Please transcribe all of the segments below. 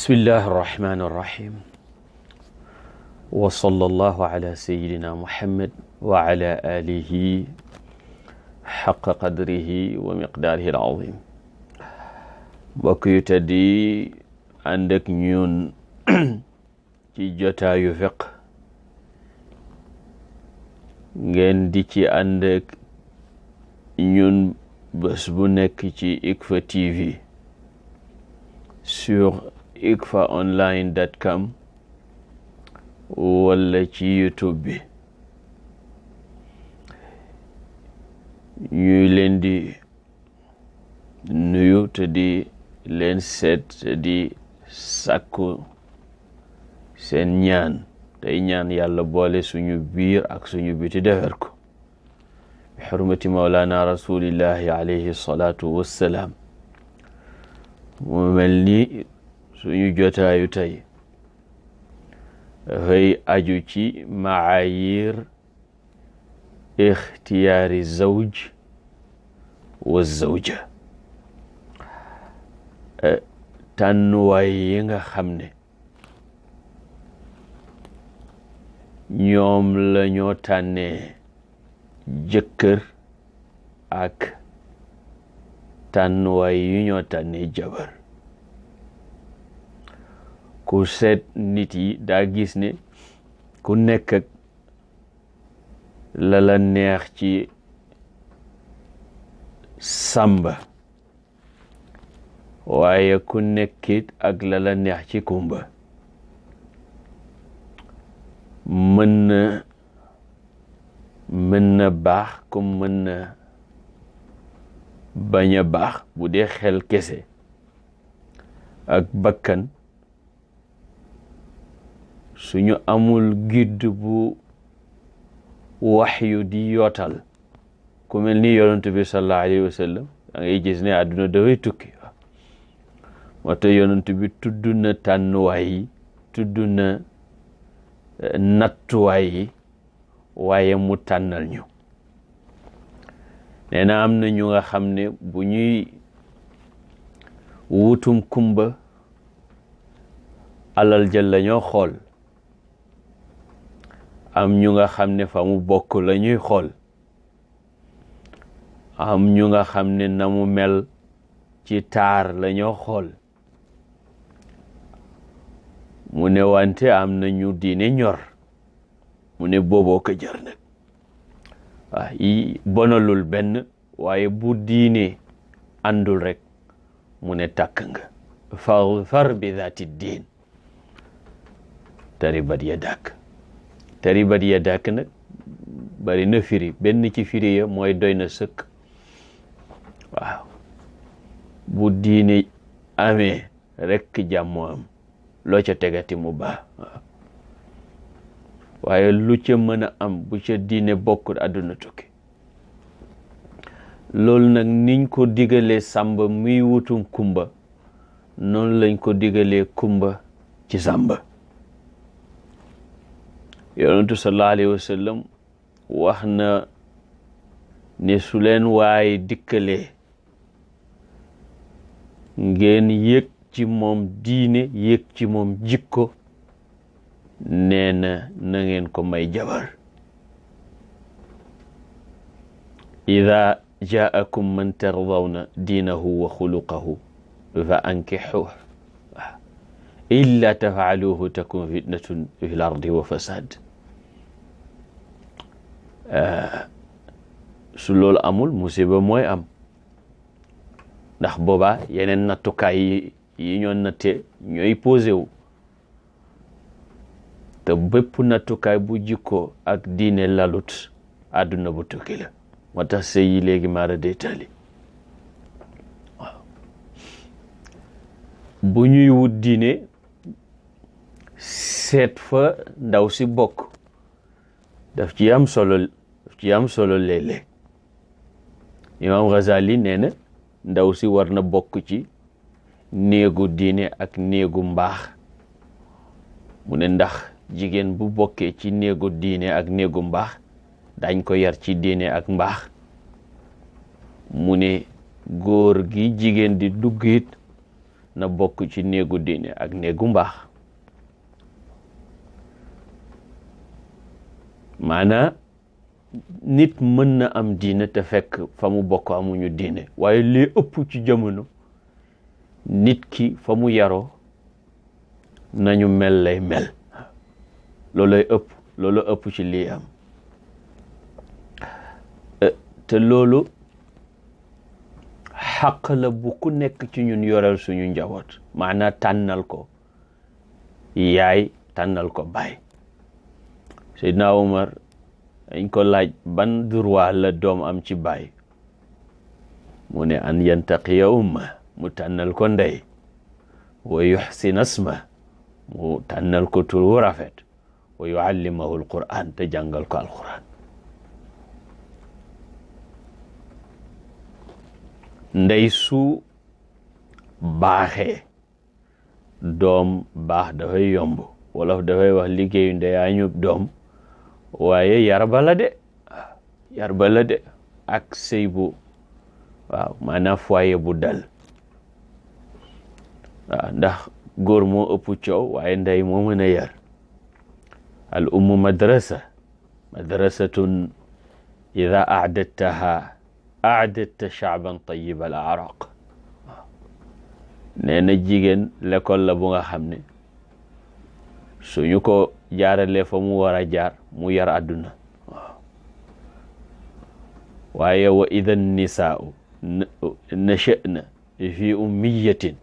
bismillahi irrahmani irrahim wa sallallahu ala sayidina Muhammad wa ala alihi xaqa qadrihi wa miqdaarihi al-azim. mbokk yu teddi ànd ak ñun ci jotaayu fiqh ngeen di ci ànd ak ñun bés bu nekk ci ICFA TV sur icfaonline.com wala ci YouTube bi. ñuy leen di nuyu te di leen seet te di sàkku seen ñaan tey ñaan yàlla boole suñu biir ak suñu biti defar ko bi xurmati mawlana rasulillahi alayhi salatu wassalaam. mu mel ni suñu jotaayu tey dafay aju ci معايير اختيار الزوج والزوجة tànnuwaay yi nga xam ne ñoom la ñoo tànnee jëkkër ak tànnuwaay yu ñoo tànnee jabar. ku seet nit yi daa gis ne ku nekk ak la la neex ci sàmba waaye ku nekkit ak la la neex ci kumba. mën na baax comme mën na bañ a baax bu dee xel kese ak bakkan suñu amul gidd bu waxyu di yootal ku mel ni yonent bi sallallahu alayhi wa sallam da ngay gis ne àdduna dafay tukki. moo tax yonent bi tudd na tànnuwaay yi tudd na nattuwaay yi waaye mu tànnal ñu. nee na am na ñu nga xam ne bu ñuy wutum kumba alal jël la ñoo xool. am ñu nga xam ne fa mu bokk la ñuy xool. am ñu nga xam ne na mu mel ci taar la ñoo xool. mu ne wante am na ñu diine ñor mu ne booboo ko jar nag. waaw yi bonalul benn waaye bu diine àndul rek mu ne tàkk nga. far bi zaati diin taribat yadak. taribat yadak nag bari na firi benn ci firi ya mooy doy na sëkk. waaw bu diine amee rek jàmm am loo ca tegati mu baax. waaye lu ca mën a am bu ca diine bokkul àdduna tukki. loolu nag niñ ko digalee sàmba muy wutum kumba noonu lañ ko digalee kumba ci sàmba. yonentu sallallahu alayhi wa sallam wax na ne su leen waaye dikkalee ngeen yëg ci moom diine yëg ci moom jikko nee na ngeen ko may jabar. ida jaakum man tardawna diinahu wa xuluqahu fa ankixuh illa tafaaluhu takun fitnatun fi l ardi wa fasad. su loolu amul musiba mooy am ndax boobaa yeneen nattukaay yi ñoo natte ñooy posé wu te bépp nattukaay bu jikko ak diine lalut àdduna bu tukki la. moo tax sëy yi léegi maara day tali. waaw bu ñuy wut diine seet fa ndaw si bokk daf ci am solo léeg-léeg. Imam Ghazali nee na ndaw si war na bokk ci néegu diine ak néegu mbaax. mu ne ndax jigéen bu bokkee ci néegu diine ak néegu mbaax dañ ko yar ci diine ak mbaax. mu ne góor gi jigéen di dugg it na bokk ci néegu diine ak néegu mbaax. maanaa nit mën na am diine te fekk fa mu bokk amuñu diine, waaye li ëpp ci jamono nit ki fa mu yaroo nañu mel lay mel, loolu ëpp ci lii am. te loolu xaq la bu ku nekk ci ñun yoreel suñu njaboot, maanaa tànnal ko yaay, tànnal ko baay. Seydina Umar dañ ko laaj ban droit la doom am ci baay, mu ne an yantaqiya umma, mu tànnal ko ndey, wa yuxsina asma, mu tànnal ko tur wu rafet, wa yuallimahu alquran, te jàngal ko alquran. ndey su baaxee doom baax dafay yomb. wolof dafay wax liggéeyu ndeyaañu doom, waaye yar bala de ak sëy bu waaw maanaam foyer bu dal. waaw ndax góor moo ëpp coow waaye ndey moo mën a yar. al ummu madrasatun ida aadattaha aadatta shaaban tayyib al araq. nee na jigéen l'école la bu nga xam ne suñu ko jaaralee fa mu war a jaar mu yar àdduna. waaye wa ida nisaau nachana fi ummiyatin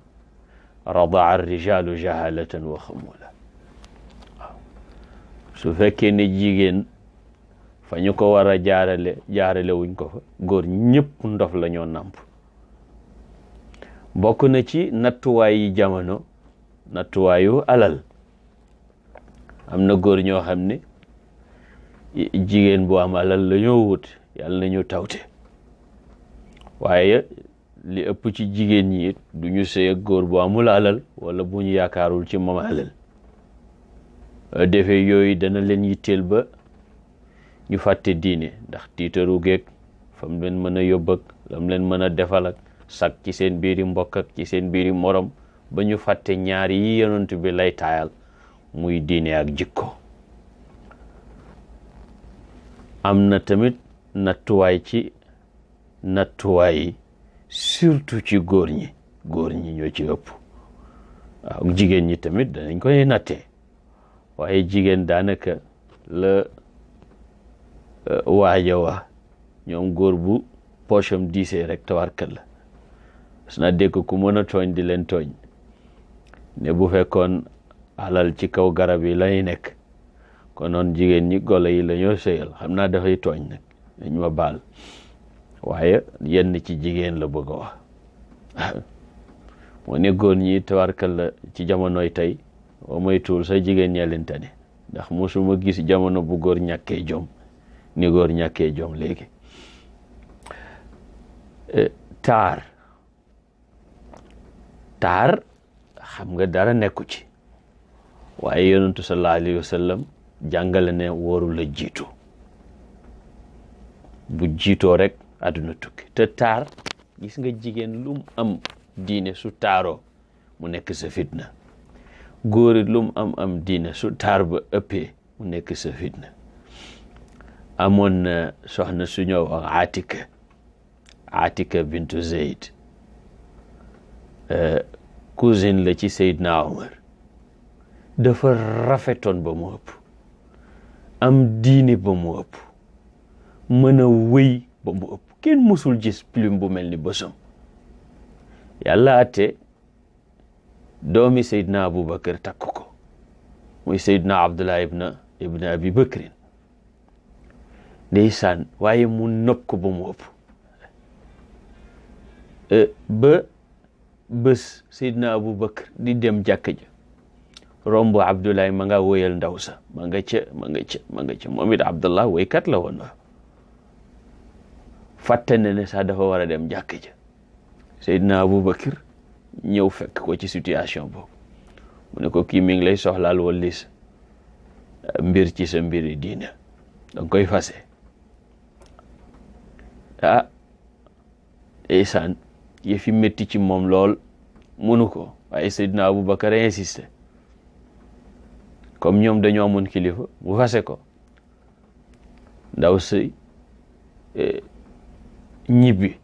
radaa arrijalu jahalatan wa xamula. su fekkee ne jigéen fa ñu ko war a jaarale wuñ ko fa, góor ñëpp ndof la ñoo nàmp. bokk na ci nattuwaay yi jamono, nattuwaayu alal. am na góor ñoo xam ne jigéen bu am alal la ñoo wut, yàlla nañu tawte. waaye li ëpp ci jigéen ñi it du ñu sëy ak góor bu amul alal wala bu ñu yaakaarul ci moom alal. defee yooyu dana leen yitteel ba ñu fàtte diine, ndax tiitaru geeg fam leen mën a yóbbu ak lam leen mën a defal ak sak ci seen biiri mbokk ak ci seen biiri morom, ba ñu fàtte ñaar yi yonent bi lay taayal, muy diine ak jikko. am na tamit nattuwaay surtout ci góor ñi ñoo ci ëpp. waaw jigéen ñi tamit danañ koy nattee, waaye jigéen daanaka la waaja wax ñoom góor bu poche am diisee rek tawarkal la. parce que naa dégg ku mën a tooñ di leen tooñ ne bu fekkoon alal ci kaw garab yi lay nekk konoon jigéen ñi golo yi la ñoo sëyal. xam naa dafay tooñ nag, dañ ma baal, waaye yenn ci jigéen la bëgg a wax. moo ne góor ñi tawarkal la ci jamonoy tey wa moytuwul sa jigéen ñee leen tane, ndax mosuma gis jamono bu góor ñàkkee jom ni góor ñàkkee jom léegi. taar xam nga dara nekku ci, waaye yonentu sallallahu alayhi wa sallam jàngale ne wóoru la jiitu. bu jiitoo rek àdduna tukki. te taar gis nga jigéen lum am diine su taaroo mu nekk sa fitna. góorit lum am diine su taar ba ëppee mu nekk sa fitna. amoon na soxna su ñëw wax Atika bintu Zeyd, cousine la ci Seydina Omar. dafa rafetoon ba mu ëpp, am diine ba mu ëpp, mën a wëy ba mu ëpp. kenn musul gis plume bu mel ni bësam. yàlla ate doomi Seydina Abubakar takk ko, muy Seydina Abdullah ibn Abi Bakrin. ndeysaan, waaye mu nopp ko ba mu ëpp. ba bés Seydina Abubakar di dem jàkka ja, romb Abdullah ma nga woyal ndaw sa, ma nga ca moom it Abdullah woykat la woon. fàtte ne sax dafa war a dem jàkka ja. Seydina Abubakar ñëw fekk ko ci situation boobu, mu ne ko kii mi ngi lay soxlaal wallis mbir ci sa mbiri diine, danga koy fase. ndeysaan yëfi métti ci moom lool, mënu ko waaye Seydina Aboubacar insisté comme ñoom dañoo amoon kilifa mu fase ko ndaw si ñibbi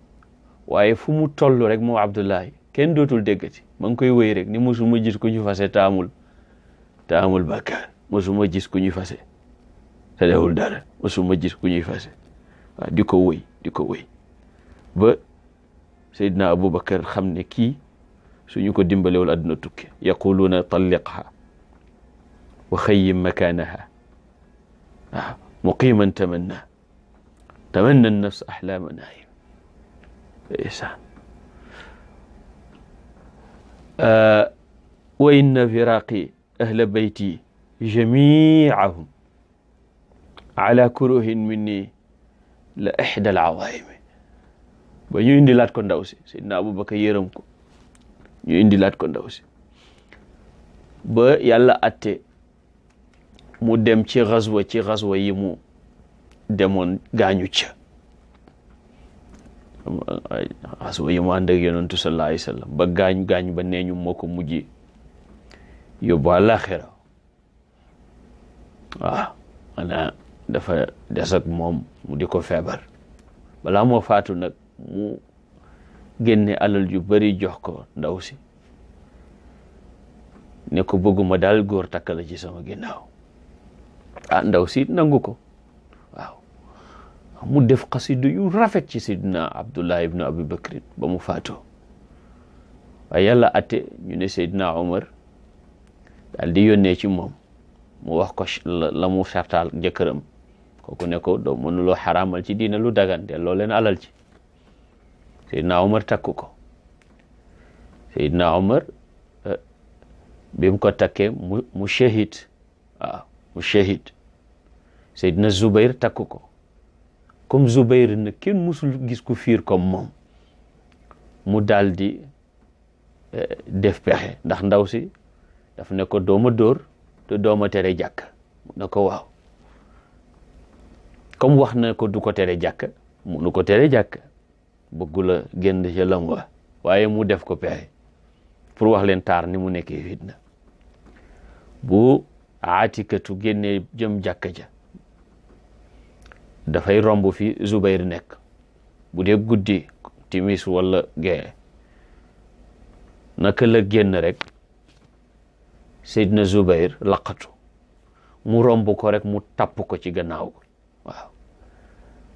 waaye fu mu toll rek moom Abdullahi kenn dootul déggati ma ngi koy wéy rek ni mosuma gis ku ñu fase taamul bakkaar mosuma gis ku ñu fase te deful dara mosuma gis ku ñuy fase waaw di ko wéy ba Seydina Aboubacar xam ne kii suñu ko dimbalewul àdduna tukki yaquluuna talliqha wa xayyim makaanaha waaw muqiman tamanna nafs ahlaama naayim isaan wa inna firaqi ahla bayti jamiahum ala kuruhin minni la ihda al awaimi ba ñu indilaat ko ndaw si Seydina Aboubacar yërëm ko ñu indilaat ko ndaw si ba yàlla atte mu dem ci xaswa yi mu demoon gaañu ca xaswa yi mu ànd ak yonentu sallallahu alayhi wa sallam ba gaañ ba nee ñu moo ko mujj yóbbu àllaaxira waaw xanaa dafa des ak moom mu di ko feebar balaa moo faatu nag mu génne alal ju bari jox ko ndaw si ne ko bëgguma daal góor takk la ci sama ginnaaw ndaw si nangu ko waaw mu def xasidu yu rafet ci Seydina Abdullah ibn Abi Bakrin ba mu faatoo waaye yàlla atte ñu ne Seydina Omar daal di yónnee ci moom mu wax ko la mu sartaal jëkkëram kooku ne ko doo mënuloo xaraamal ci diina lu dagan delloo leen alal ci Seydina Omar takku ko Seydina Omar bi mu ko takkee mu shahid waaw mu shahid Seydina Zubair takku ko comme Zubair na kenn musul gis ku fiir comme moom mu daal di def pexe ndax ndaw si daf ne ko dooma dóor te dooma tere jàkk na ko waaw comme wax na ko du ko tere jàkk munu ko tere jàkk bëggula génn ca lam wa waaye mu def ko pexe pour wax leen taar ni mu nekkee fitna bu Aatikatu génnee jëm jàkka ja dafay romb fi Zubayr nekk bu dee guddi timis wala gee naka la génn rek Seydina Zubayr laqatu mu romb ko rek mu tapp ko ci gannaaw waaw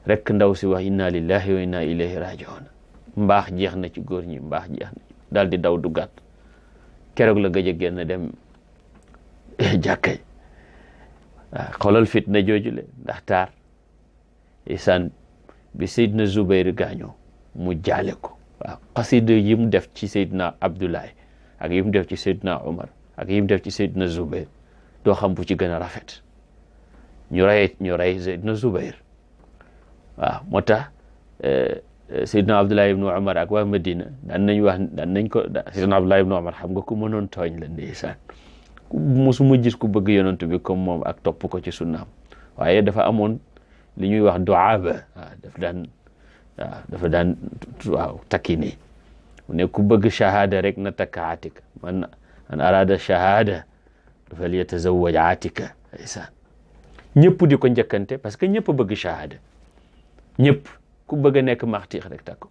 rek ndaw si wax inna lillahi wa inna ilayhi raji'un mbaax jeex na ci góor ñi mbaax jeex na ci daal di daw duggaat keroog la gëj a génn dem jàkkay waaw xoolal fitna joojule ndax taar isaan bi Seydina Zubayr gaañoo mu jaale ko waaw xasida yi mu def ci Seydina Abdoulaye ak yi mu def ci Seydina Omar ak yi mu def ci Seydina Zubayr doo xam bu ci gën a rafet ñu rey Seydina Zubayr waaw moo tax Seydina Abdoulaye ibnu Omar ak waa Medina daan nañ ko Seydina Abdoulaye ibnu Omar xam nga ku mënoon tooñ la ndeysaan musuma gis ku bëgg yonent bi comme moom ak topp ko ci sunnaam waaye dafa amoon li ñuy wax duaaba dafa daan waaw takki nii mu ne ku bëgg shahada rek na takk Aatika man arada shahada fal yatazawwaj Aatika ndeysaan ñëpp di ko njëkkante parce que ñëpp bëgg shahada ñëpp ku bëgg a nekk maxtiix rek takk ko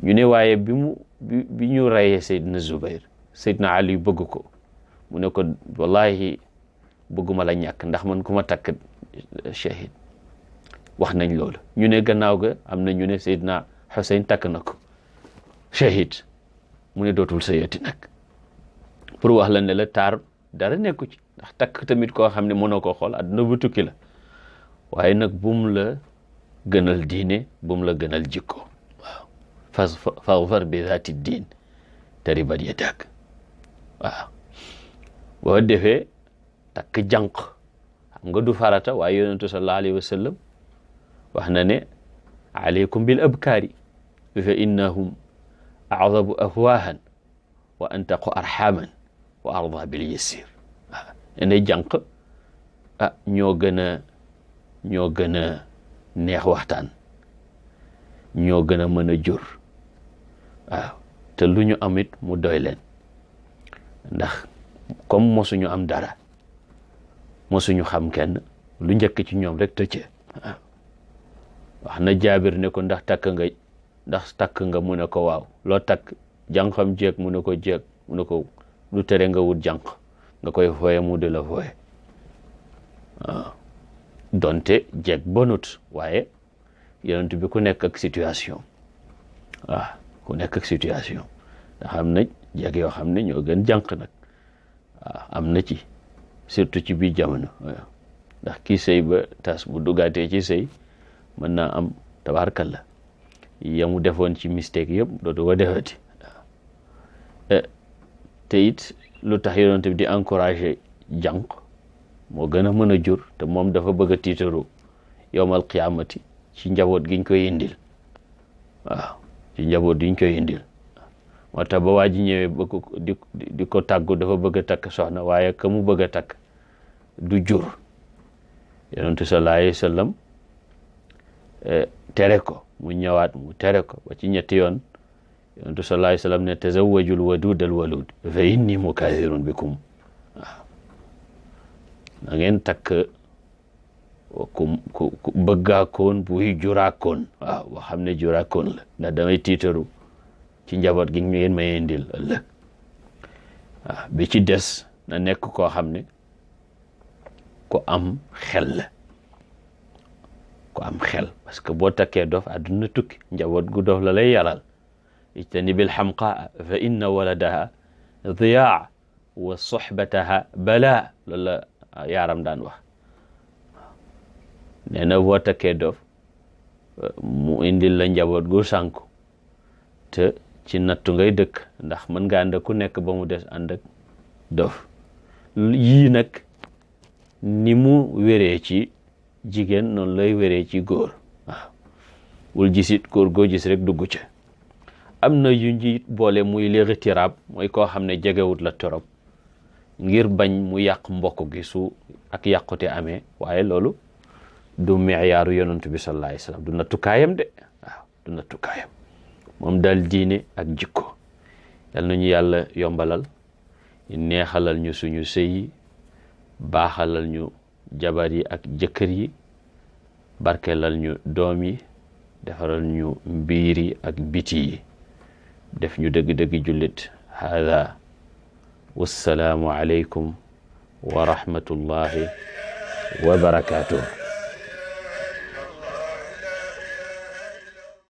ñu ne waaye bi ñu reyee Seydina Zubayr Seydina Ali bëgg ko mu ne ko wallahi bëgguma la ñàkk ndax man ku ma takk shahid wax nañ loolu ñu ne gannaaw ga am na ñu ne Seydina Xuseyn takk na ko shahid mu ne dootul sëyati nag pour wax la ne la taar dara nekku ci ndax takk tamit koo xam ne mënoo koo xool àdduna bu tukki la waaye nag bum la gënal diine bum la gënal jikko waaw faghfar bi zaati diin taribat yadak waaw boo defee takk jànq xam nga du farata waaye yonentu sallallahu alayhi wa sallam wax na ne alaykum bil abkaari fa innahum a'zabu afwahan wa antaqu arhaman wa arda bil yasir waaw ene jànq ñoo gën a neex waxtaan ñoo gën a mën a jur waaw te lu ñu amit mu doy leen ndax comme mosuñu am dara mosuñu xam kenn lu njëkk ci ñoom rek tëcce wax na Jaabir ne ko ndax takk nga mu ne ko waaw loo takk jànqam jeeg mu ne ko jeeg mu ne ko lu tere nga wut jànq nga koy fooye mu di la fooye waaw donte jeeg bonut waaye yonent bi ku nekk ak situation waaw ku nekk ak situation ndax am na jeeg yoo xam ne ñoo gën jànq nag waaw am na ci surtout ci biir jamono waaw ndax kii sëy ba tas bu dugaatee ci sëy mën naa am tabaarkalla yamu defoon ci mistake yëpp dootu ko defati waaw te it lu tax yonent bi di encourager jànq moo gën a mën a jur te moom dafa bëgg a tiitaru yowmal qiyaamati ci njaboot giñ koy indil waaw ci njaboot giñ koy indil moo tax ba waa ji ñëwee bëgg di ko tàggu dafa bëgg a takk soxna waaye ka mu bëgg a takk du jur yonentu sallallahu alayhi wa sallam tere ko mu ñëwaat mu tere ko ba ci ñetti yoon yonentu sallallahu alayhi wa sallam ne tazawwajul wadud al walud fa inni mukathirun bikum waaw na ngeen takk ku bëggaakoon buy juraakoon waaw boo xam ne juraakoon la ndax damay tiitaru ci njaboot gi ngeen may indil ëllëg waaw bi ci des na nekk koo xam ne ku am xel la ku am xel parce que boo takkee dof àdduna tukki njaboot gu dof la lay yaral ijtanibil xamqaa fa inna waladaha diyaa wa soxbataha balaa loolu la yaaram daan wax nee na boo takkee dof mu indil la njaboot gu sànku te ci nattu ngay dëkk ndax mën nga ànd ak ku nekk ba mu des ànd ak dof yii nag ni mu wéree ci jigéen noonu lay wéree ci góor waaw wul gisit góor goo gis rek dugg ca am na yu njiit boole muy li ixtiraab mooy koo xam ne jegewut la torop ngir bañ mu yàq mbokk gi su ak yàqute amee waaye loolu du miyaaru yonent bi sallallahu alayhi wa sallam du nattukaayam de waaw du nattukaayam moom daal diine ak jikko yal nañu yàlla yombalal neexalal ñu suñu sëy yi baaxalal ñu jabar yi ak jëkkër yi barkelal ñu doom yi defaral ñu mbiir yi ak biti yi def ñu dëgg-dëgg jullit hada wassalaamu aleykum wa rahmatullahi wa barakatuh